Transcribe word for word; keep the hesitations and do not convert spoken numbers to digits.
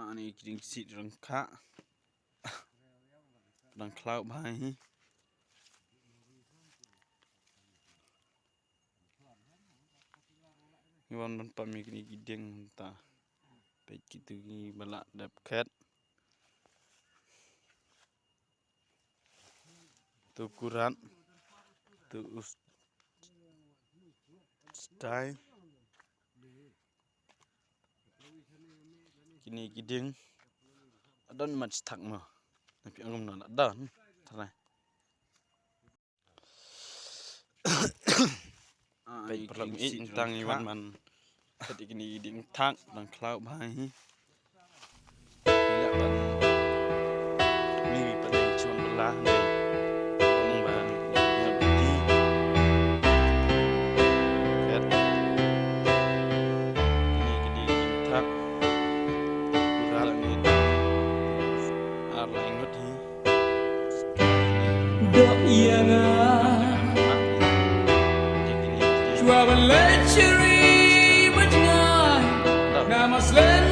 Ani ki dieng siej rangkah. Dang khlaw bha hi. Ngi wan ban pam ïa kine ki dieng mynta. Peit kitu kiba la dep khet. Tu kurat. Tu u stai. Kine ki dieng. Adon mach thak mo. Napi angum na adon. Tara. Peit paralok ïeit, tang ïa wan man. Peit kine ki dieng thak dang khlaw bha hi. Ïa ban mi pat dang chun bela ni. Ong ban ïa ti. Peit kine ki dieng thak. Kural ni. Ar lai ngut hi. Dok ïa nga. Shuwa ban leit sha ri bad nga. Nga mas len